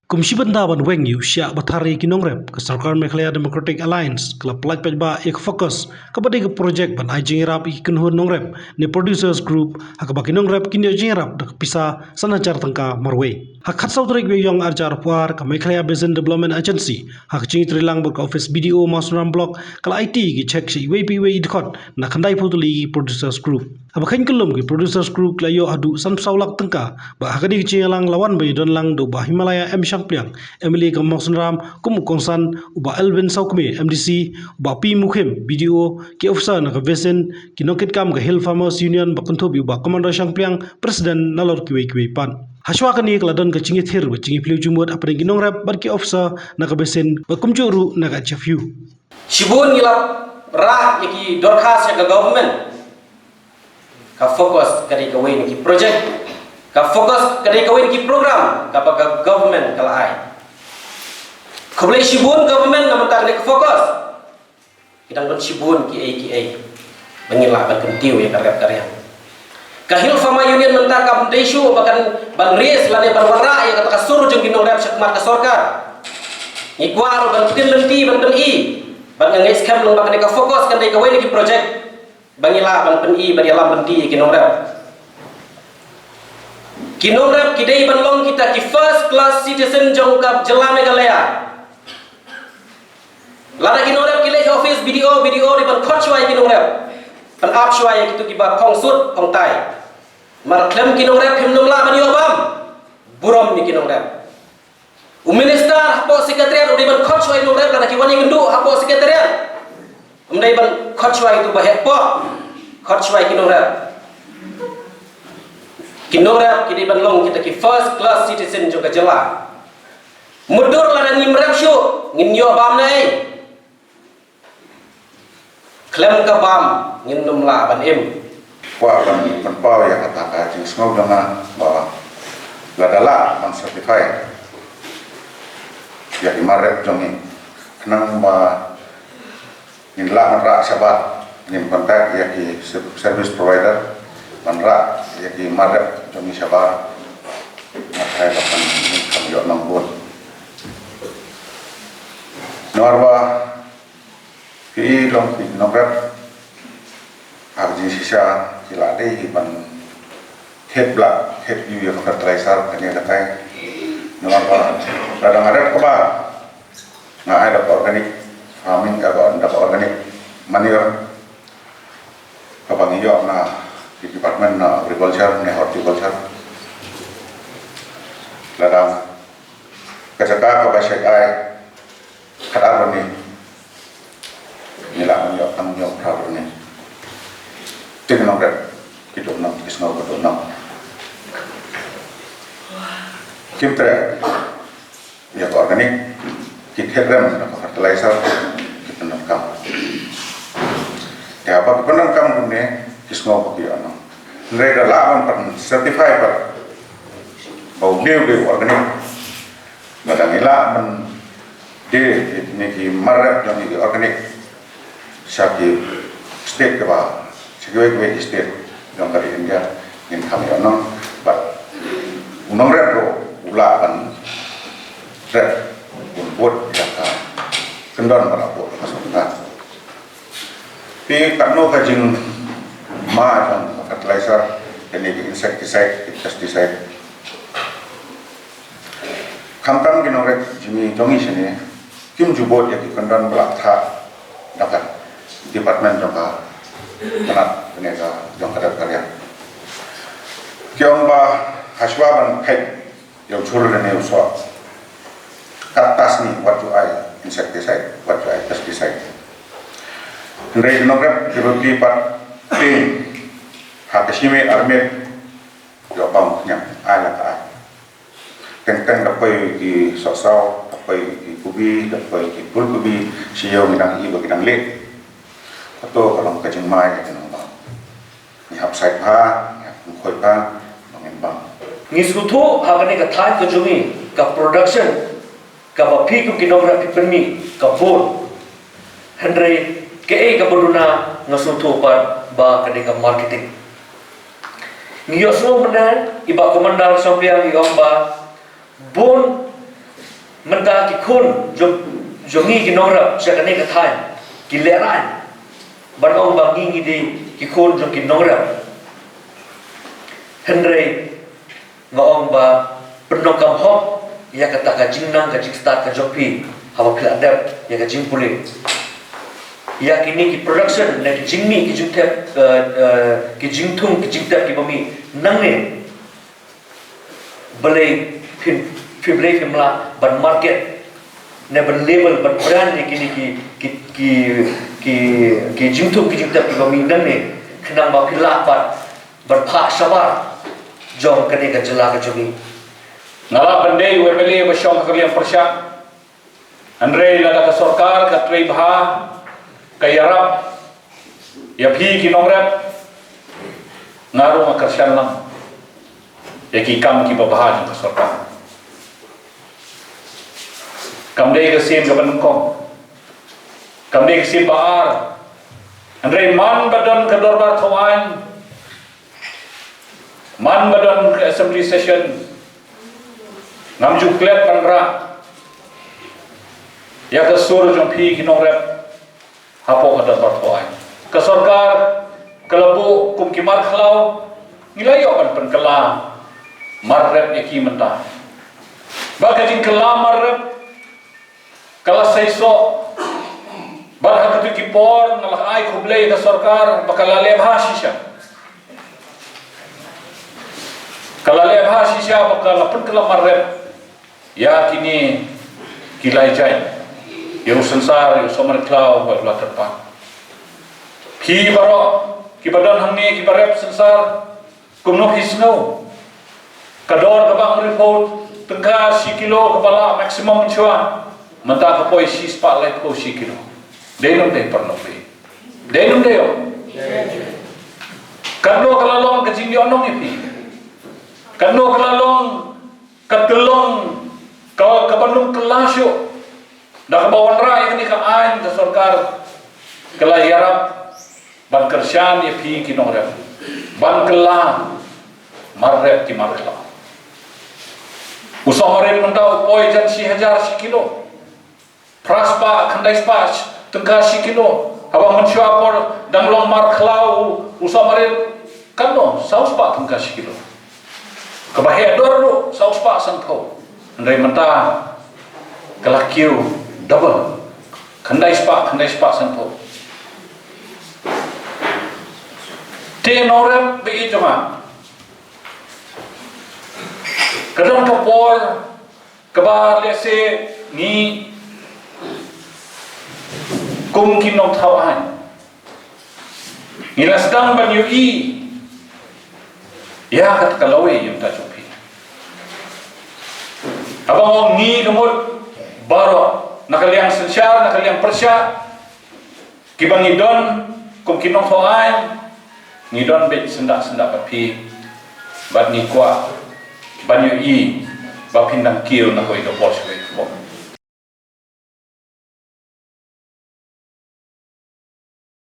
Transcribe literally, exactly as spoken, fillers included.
Kum shi bynta ban weng ïa u shiah ba thar ïa ki nongrep, ka sorkar Meghalaya Democratic Alliance ka la pyllait paidbah ïa ka FOCUS, kaba dei ka projek ban ai jingïarap ïa ki kynhun nongrep ne producers group, ha kaba ki nongrep kin ïoh jingïarap da ka pisa san hajar tyngka marwei. Ha ka khatsaw tarik Naiwieng arhajar arphew ar, ka Meghalaya Basin Development Agency ha ka jingïatreilang bad ka office B D O Mawsynram Block ka la aiti ïa ki cheque sha iwei pa iwei i dkhot na khyndaiphew tylli ki producers group. Haba kheiñ kyllum, ki producers group ki la ïoh haduh sanphew saw lak tyngka. Bad ha kane ka jingïalang la wan ban ïadon lang da u Bah Himalaya M Shangpliang, M L A ka Mawsynram, kum u kongsan, u Bah Elwin Sawkmie, M D C, u Bah P Mukhim, B D O, ki officer na ka Basin, ki nongkitkam ka Hill Farmers Union ba kynthup ïa u Bah Commando Shangpliang, President, nalor kiwei kiwei pat. Hashwa kane ka la don ka jingïathir bad jingïapyllun jingmut hapdeng ki nongrep bad ki officer na ka Basin bad kumjuh ruh na ka H F U. Shibun ngi la rah ïa ki dorkhas ïa ka government. Ka FOCUS ka dei kawei na ki projek. Ka FOCUS ka dei kawei na ki program kaba ka government ka la ai. Khublei shibun government namar ka dei ka FOCUS. Ki dang don shibun kiei kiei ba ngin lah ban kyntiew ïa ka rep ka riang. Ka Hill Farmer Union mynta kam dei shuh ba kan ban raise lane ban wanrah ïa kata ka sur jong ki nongrep shakhmat ka sorkar. Ngi kwah ruh ban pynlynti ban pyni. Bad nga ngeit skhem long ba kane ka FOCUS kan dei kawei na ki projek ba ngi lah ban pyni ban ïalam lynti ïa ki nongrep. Ki nongrep ki dei ban long kita ki first class citizen jong ka jylla Meghalaya. Lada ki nongrep ki leit office B D O, B D O dei ban khot shuwa ïa ki nongrep. Ban ap shuwa ïa kitu kiba khong sut khong tai. Mar khlem ki nongrep phim nym lah ban ïoh bam. Burom ïa ki nongrep. U minister hapoh secretariat u dei ban khot shuwa ïa ki nongrep lada ki wan ïakynduh hapoh secretariat. Ym dei ban khot shuwa ïa kitu ba heh poh. Khot shuwa ïa ki nongrep. Ki nongrep ki dei ban long kita ki first class citizen jong ka jylla. Mutdur lada ngim rep shuh, ngin ïoh bam ne ei. Khlem ka bam, ngin nym lah ban im. Kwah ban pynpaw ïa kata ka jingsngew jong nga ba lada lah ban certify ïa ki mar rep jong ngi. Khnang ba ngin lah ban rah shabar, ngin contact ïa ki ser-, service provider ban rah ïa ki mar rep jong ngi shabar. Nga tharai ba kan ngin kham ïoh nong bun. Namar ba ki long ki nongrep ha ka jingshisha ki la dei hi ban thied blah thied ïa ka fertilizer kane katai. Namar ba lada nga rep kaba nga ai da ka organic farming, da ka, da ka organic manure kaba ngi ïoh na ki department na agriculture ne horticulture. Lada ka jaka kaba shait ai khatar byrni, ngi lah ban ïoh tang hynñiew phra byrni. Te ki nongrep ki duh nong, ki sngew ba duh nong. Kim treh ïa ka organic, ki thied rem da ka fertilizer, ki pyndonkam. Te haba ki pyndonkam kumne, ki sngew ba ki ïoh nong. Hynrei da lah ban pyn certify pat ba u dei, u dei u organic. Lada ngi lah ban die ïa kine ki mar rep jong ngi ki organic sha ki state kiba, sha kiwei kiwei ki state jong ka ri India, ngin kham ïoh nong. Bad u nongrep ruh u lah ban rep, bun bud ïa ka kyndon ba la buh da ka sorkar. Phi, katno ka jingma jong ka fertilizer, kane ki insecticide, ki pesticide. Khamtam ki nongrep jong ngi, jong ngi shane kim ju bud ïa ki kyndon ba la thah da ka department jong ka tnat kane ka jong ka dap ka riang. Ki ong ba hashwa ban phet ïa u chur lane u soh, kat ta sngi wat ju ai insecticide, wat ju ai pesticide. Hynrei ki nongrep ki ruh ki pat tieng ha ka shimiet armiet, ïoh bam khñiang, ai la ka ai. Teng teng da poi ki sohsaw, da poi ki kubi, da poi ki phulkubi, sha ïew ngi dang i ba ki dang leh. Kato ka long ka jingma ïa ki nongbam. Ngi hap sait bha, ngi hap khuid bha, ba ngin bam. Ngi sngewthuh ha kane ka thaiñ ka jong ngi, ka production kaba phi kum ki nongrep phi pynmih ka bun. Hynrei kaei kaba duna, nga sngewthuh pat ba ka dei ka marketing. Ngi ïohsngew mynne i Bah Commander Shangpliang i ong ba bun Mynta ki khun jong, jong ngi ki nongrep sha kane ka thaiñ ki lehraiñ ban ong ba ngi ngi dei ki khun jong ki nongrep. Hynrei nga ong ba pyndonkam hok ïa kata ka jingnang ka jingstad ka jong phi haba phi la dep ïa ka jingpule. Ïa kine ki production ne ki jingmih ki jingtep, eh, eh, ki jingthung ki jingtep kiba mih nangne. Balei phim, phim, balei phim lah ban market ne ban label ban brand ïa kine ki, ki, ki, ki, ki jingthung ki jingtep kiba mih nangne, khnang ba phi lah pat ban phah shabar jong kane ka jylla ka jong ngi. Nga lah ban dei u M L A ba shong ha ka liang pyrshah. Hynrei lada ka sorkar ka trei bha, ka ïarap ïa phi ki nongrep, nga ruh nga kyrshan lang ïa ki kam kiba bha jong ka sorkar. Kam dei ka sien kaba nyngkong, kam dei ka sien ba ar. Hynrei man ba don ka dorbar thaw aiñ, man ba don ka assembly session, ngam ju klet ban rah ïa ka sur jong phi ki nongrep hapoh ka dorbar thaw aiñ. Ka sorkar ka la buh kum ki mar khlaw, ngi la ïoh ban pynkylla mar rep ïa ki mynta. Ba ka jingkylla mar rep ka la seisoh. Bad ha kito ki por nga la ai khublei ïa ka sorkar ba ka la leh bha shisha. Ka la leh bha shisha ba ka la pynkylla mar rep ïa kine ki lai jait, ïa u Synsar, ïa u Sohmarit Khlaw bad u Latyrpang. Phi baroh kiba don hangne kiba rep Synsar, kumno phi sngew? Ka dor kaba hynriewphew tyngka shi kilo kaba la maximum mynshuwa, mynta ka poi shispah laiphew shi kilo. Dei ne ym dei, paralok? Dei ne ym dei, oh? Katno ka la long ka jingïohnong ïa phi? Katno ka la long ka tyllong ka, kaba ym kylla shuh? Da kaba wanrah ïa kane ka aiñ, ka sorkar ka la ïarap ban kyrshan ïa phi ki nongrep ban kylla mar rep ki mar khlaw. U sohmarit mynta u poi jan shi hajar shi kilo, phra spah, khyndai spah tyngka shi kilo. Haba mynshuwa por dang long mar khlaw u, u sohmarit, katno? Saw spah tyngka shi kilo. Kaba heh dor ruh saw spah sanphew. Hynrei mynta ka la kiew double, khyndai spah, khyndai spah sanphew. Te nongrep ba ïeit jong nga, ka don ka por kaba lehse ngi kum ki nongthaw aiñ ngi la sdang ban ïohi ïa kata ka lawei ïa mynta jong phi. Haba nga ong ngi, ka mut baroh, na ka liang synshar, na ka liang pyrshah, kiba ngi don kum ki nongthaw aiñ, ngi don beit syndah syndah bad phi, bad ngi kwah ban ïohi ba phin dang kiew na kawei ka por sha